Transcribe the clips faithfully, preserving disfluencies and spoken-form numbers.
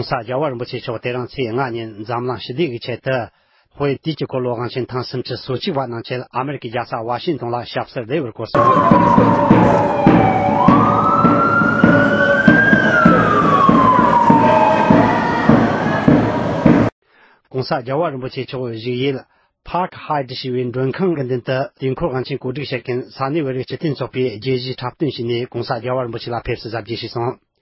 ༸གོང་ས་རྒྱལ་བ་རིན་པོ་ཆེ་མཆོག་དེ་རིང་ཚེས་ལྔ་ཉིན་འཛམ་གླིང་ཞི་བདེ་གི་ཆེད་དུ། དཔེ་དུས་ཀྱི་འཁོར་ལོ་དབང་ཆེན་ཐེངས་སུམ་ཅུ་སོ་གཅིག་པ་གནང་ཆེད་ཨ་མེ་རི་ཀའི་རྒྱལ་ས་ཝ་ཤིང་ཏོན་ལ་ཞབས་སོར་བདེ་བར་བཀོད་སོང་། ༸གོང་ས་རྒྱལ་བ་རིན་པོ་ཆེ་མཆོག་བཞུགས་ཡུལ་Park Hyatt ཞེས་པའི་མགྲོན་ཁང་གི་མདུན་དུ་དུས་འཁོར་དབང་ཆེན་གོ་སྒྲིག་བྱེད་མཁན་ས་གནས་བོད་རིགས་སྤྱི་མཐུན་ཚོགས་པའི་རྒྱས་གཞིས་འཁྲབ་སྟོན་བྱས་ནས་༸གོང་ས་རྒྱལ་བ་རིན་པོ་ཆེ་ལ་ཕེབས་བསུ་གཟབ་རྒྱས་བྱས་སོང་།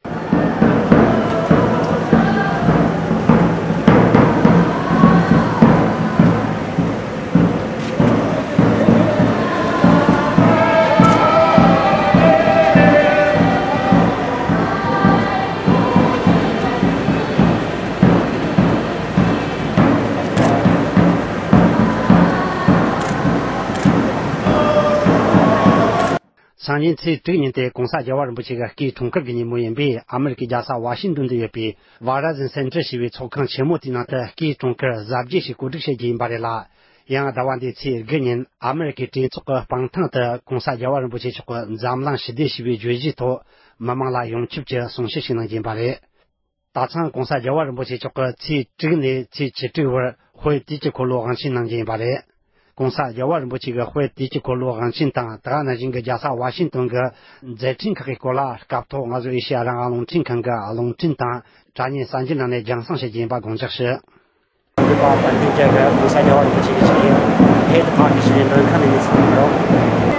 སང་ཉིན་ཚེས་དྲུག་ཉིན་དེ་༸གོང་ས་རྒྱལ་བ་རིན་པོ་ཆེ་གི་སྐུའི་འཁྲུངས་སྐར་གྱི་ཉིན་མོ་ཡིན་པས། ཨ་མེ་རི་ཀའི་རྒྱལ་ས་ཝ་ཤིང་ཏོན་དུ་ཡོད་པའི་Verizon Center ཞེས་པའི་ཚོགས་ཁང་ཆེན་མོ་དེའི་ནང་དུ་སྐུའི་འཁྲུངས་སྐར་གཟབ་རྒྱས་ཤིག་གོ་སྒྲིག་བྱེད་རྒྱུ་ཡིན་པ་རེད་ལ། ཡང་ཟླ་བ་འདིའི་ཚེས་དགུ་ཉིན་ཨ་མེ་རི་ཀའི་གྲོས་ཚོགས་ཀྱི་སྤང་ཐང་དུ་༸གོང་ས་རྒྱལ་བ་རིན་པོ་ཆེ་མཆོག་གི་འཛམ་གླིང་ཞི་བདེ་ཞེས་པའི་བརྗོད་གཞིའི་ཐོག་མི་མང་ལ་ཡོངས་ཁྱབ་ཀྱི་གསུང་བཤད་ཞིག་གནང་རྒྱུ་ཡིན་པ་རེད། ད་ཐེངས་༸གོང་ས་རྒྱལ་བ་རིན་པོ་ཆེ་མཆོག་གིས་ཚེས་དྲུག་ནས་ཚེས་བཅུ་དྲུག་བར་དཔེ་དུས་ཀྱི་འཁོར་ལོ་དབང་ཆེན་གནང་རྒྱུ་ཡིན་པ་རེད། ༸གོང་ས་རྒྱལ་བ་རིན་པོ་ཆེ་གི་དཔེ་དུས་ཀྱི་འཁོར་ལོ་དབང་ཆེན་དང་། དེ་ག་ནང་བཞིན་གྱི་རྒྱལ་ས་ཝ་ཤིང་ཏོན་གྱི་མཛད་འཕྲིན་ཁག་གི་སྐོར་ལ་སྐབས་ཐོག་ང་ཚོ་ཨེ་ཤེ་ཡ་རང་དབང་རླུང་འཕྲིན་ཁང་གི་རླུང་འཕྲིན་དང་དྲ་བརྙན་གསར་འགྱུར་ནང་ནས་རྒྱང་སྲིང་བྱེད་རྒྱུ་ཡིན་པ་དགོངས་འཇགས་ཞུ། འདི་པ་བར་དུ་རྒྱལ་བའི་༸གོང་ས་རྒྱལ་བ་རིན་པོ་ཆེ་གི་ཆེད་ཡིན། ཧེ་ཏི་ཕ་གི་ཞི་བའི་མགྲོན་ཁང་ནས་མི་ཚང་མ་རོགས།